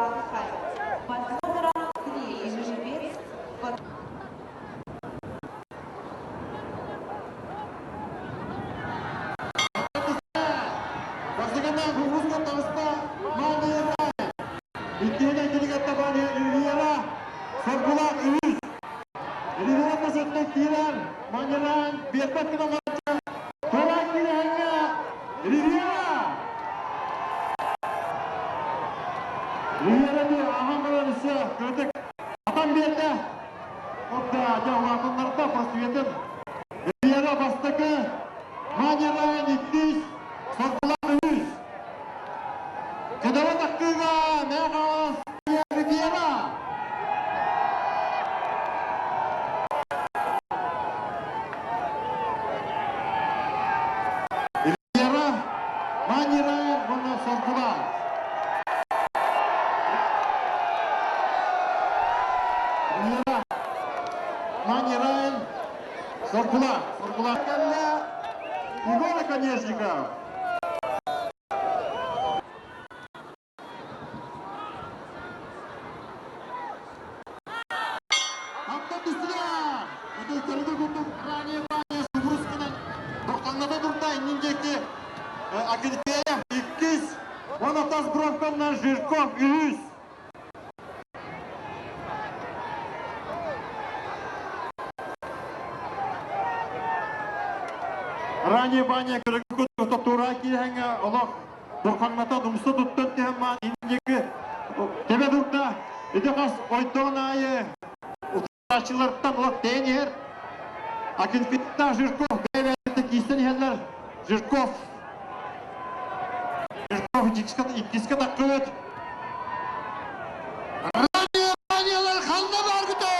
Хуанхай. Под номером 3 жеребец под Бастакынан кукурузка таҕыста Маанайарай. Иккиһинэн кинигэ табааны Ильяла Соргулаах үһүс. Ильяла басыттан киирэн Маньыраан биэрбэт гына барча Тура киирэһэҥҥэ Ривьера! Ривьера дии ааһан баран өссө кырдык атан биэрдэ. Онда дьэ улаатыннарда просветын. Ривьера бастакы, Маньыраан иккис, Соргулаах үһүс. Кыдара тахтыыга Мэхалас Ривьера! Вера Манера уонна Соргула. Вера Манера Соргула. Соргула кэллэ Егор Оконешников. Аттан түстүлэр! Ити көрүгү курдук ранее Ваня Субрусканан дохтоҥното турда иннин диэки Акинфеев иккис, уонна тас бровканнан Жирков үһүс. Ранее Ваня көрүгү курдук тура киэһэҥҥэ олох Бурхаҥната умса туттан түһэн маан инники тэбэ турда. Ити хас ойдоон аайы утааччылартан олох тэйэн иһэр. Акинфиттаах Жирков бэйэ-бэйэтэ киирсэн иһэллэр. Жирков Жирков иккискэ таххыбыт. Ранее ханна баргыта?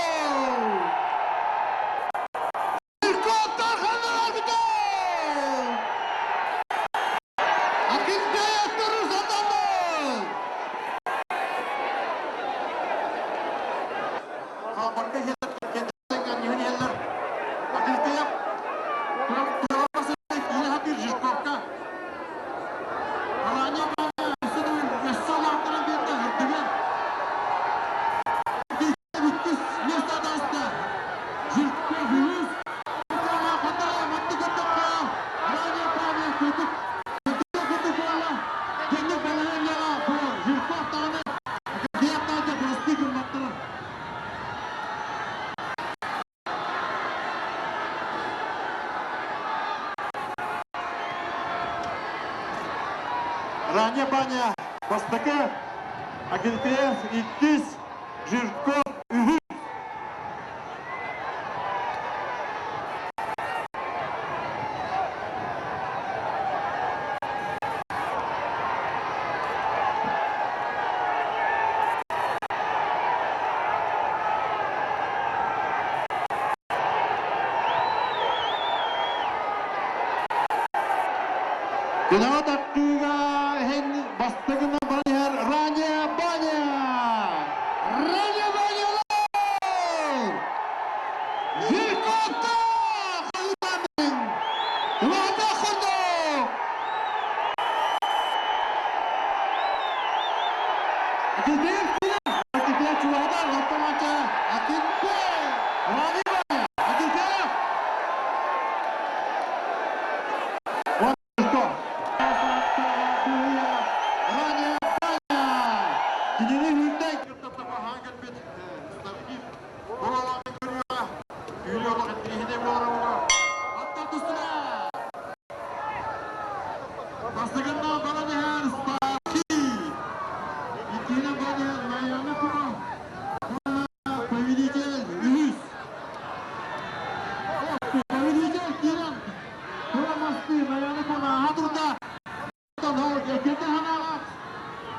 Жирковтар ханна баргыта? Акинфеевтер сатанды! Хаалбакка иһэллэр. Акинфеев Жирковка. Иккис миэстэ таҕыста. Жирков үһүс. Жирков даҕаны Акинфеевтаах бырастыы гымматтара. Ранее Баня бастакы, Акинфеев иккис, Жирков үһүс. Күнэҕэ тахтыыга иһин бастакынан баран иһэр Раня Баня! Раня Банялар! Жирковта Халитамин! Улаата курдук! Акинфеев Акинфеев чулаҕадар оттоманча Акинфеев! Раня Баня! Акинфеев! Раня Баня! Кинини үүрдэн хаһан кэлбит Стархив Боролааны көрүө түүлү олох интириэһинэй буолар оҕо. Аттар түстүлэр! Бастакыннан баран иһэр Стархив! Иккиһинэн баран иһэр Майяна Куро уонна Повелитель үһүс. Повелитель киирэн тура мастыы Майяна Куро ааһа турда. Эккирдэ ханаала.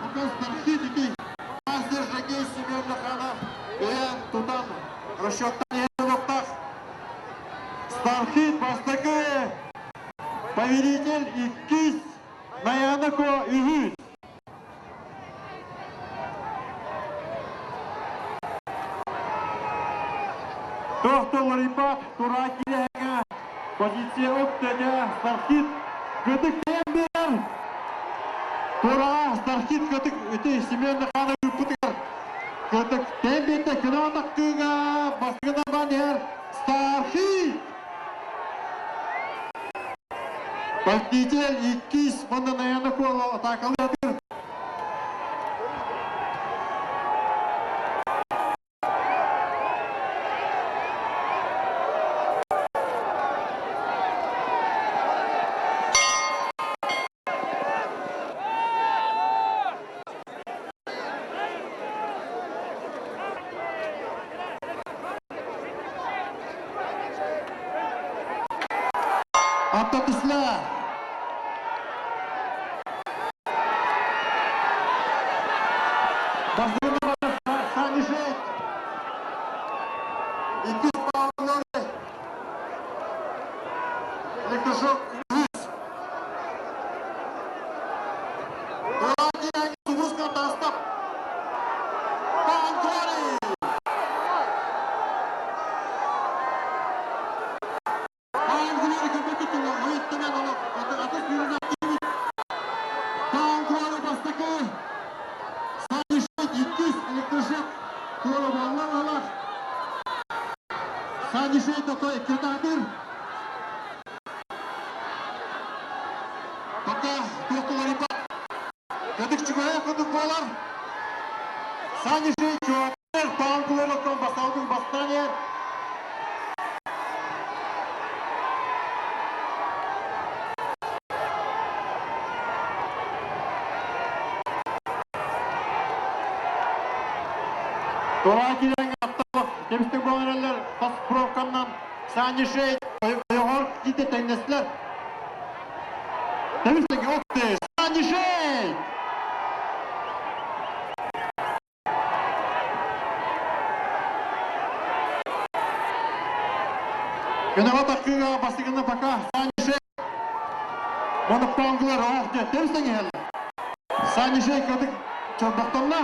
Онтон Стархив ити мастер Жакей Семен Лоханов бэйэн тутан расчеттан иһэр олохтоох. Стархит бастакы, повелитель иккис, Наянако үһүс. Тохтолорипат тура киэһэҥэ позиция өттөдө Стархит кытык тэйэн биэрэр. Тураҕа Стархит кытык ити Семен Михайлович ыппыт. Кытык тэмбитэ кынатаккыга баскына банер Стархит. Победитель иккис уонна Наяна Куола атаакалыатыр. Аттатысла. Санишет. Иккис баллары. Электрошок үс. Субуска тастап. Панкори! Панкори көмөкүтүн ойуттанан олох атыс бүрүнэ Панкори бастакы. Санишет иккис электрошок туора буолла алар. Санишет ото эккиртаатыр. Пока туохтуларыпа Кытык чугая кытык буолар. Санишет чугатыр Панкори басталдың бастан Тура килен атталык кемистик боланелер тас пробканнан Санишей ойгор ките теңнеслер. Темистик отты. Санишей! Күнәға таққыға бастығына пока Санишей. Оны паңгылар оқты. Темістен ел. Санишей кадык чорбақтанна.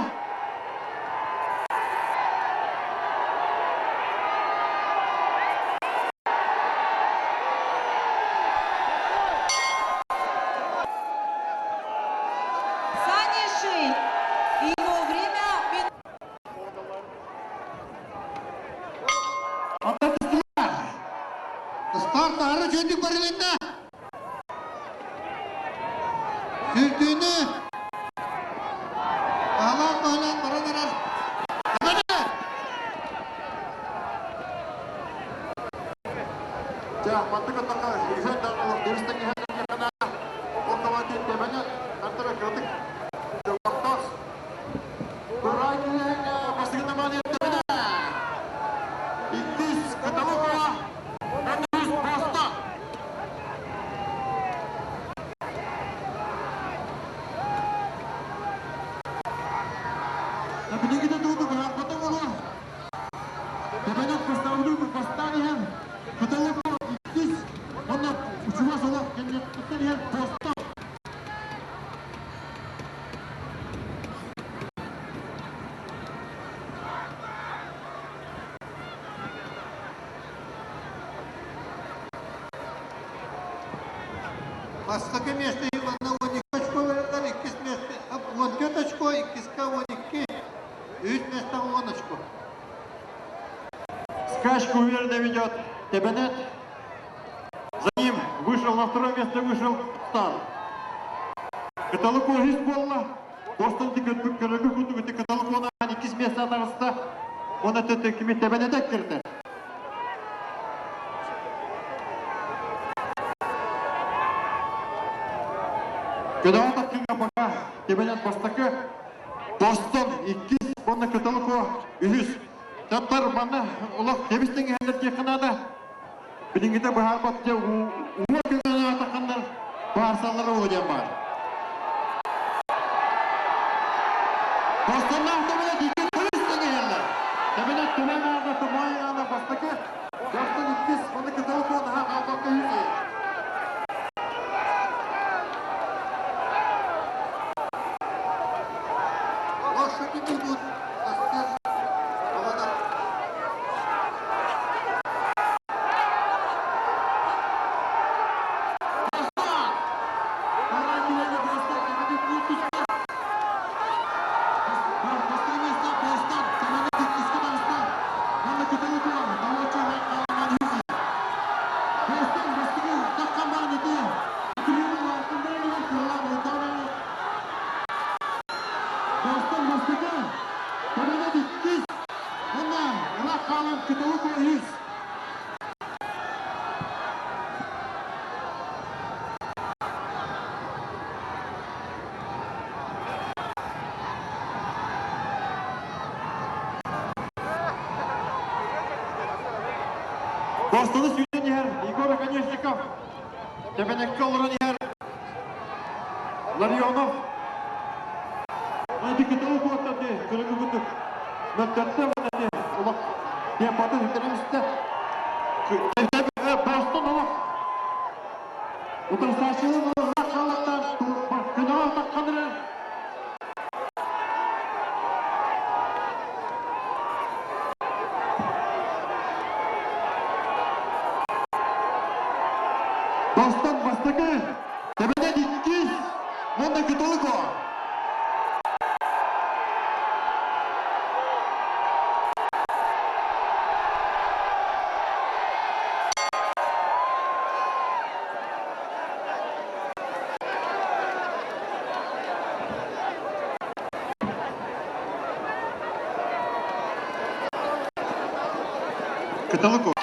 Санишей. Его время Аттатыстылар. Старт ары жөндік барылында. Сүрдүүнү Алан балан баран арар. Эбене! Ja, мантык атака Ижен данылық дерістен ехәлер орталан тебене антара кырдык. Жобақтас. Турай килен бастығына ман еттебене. Иккис Кыталыкова. Үс Боста. Билигите туду быһаарбатан олу. Тебенек бастабыды бастан иһэн Кыталыкова иккис. Онна учугас олох кеннеттен иһэн Боста. Бастакы место Ивана 12 очко берелер, иккис место 14 очко, иккиска 12, үс место 10 очко. Скачку уверенно ведет Тебенет. За ним вышел на второе место вышел Стан. Кыталык үс буолла. Бостон көрөгү кутугу Кыталык она иккис место атарыста. Оны төтө кими Тебенет кирде. Көдөҕө таккыга пока Тебенет бастакы. Бостон иккис, онна Кыталык үһүс. Таптар манна олох тебистен хәллер теканада. Билингите баһарбат те уа көңөнө атаканнар барсалары оден бар. Бостоннан Тебенет икки тебистен хәллер. Тебенет төмен аны томай аны бастакы. Бостон иккис, онна Кыталык она албакка үһүс. Лошади бегут. Астер. Авада. Бостон! Турай килени Бостон, Тебенет үтүстө. Бостон место Бостон. Бастан бастакы, Тобонет иккис, уонна ыраах хаалан Кыталык үһүс. Бастаны сүүрэн иһэр Егор Оконешников Тэбэнэккэ олорон иһэр Ларионов Ити кытылы куоттарды көрүҥү курдук мөлтөттө уонна олох темпатын үтэрэн истэ. Бостон олох утарсааччылар олорор хаалаттан көнөҕө таххан эрэр. Бастан бастакы, тэбэнэн иккис уонна кытылыко. Кыталык.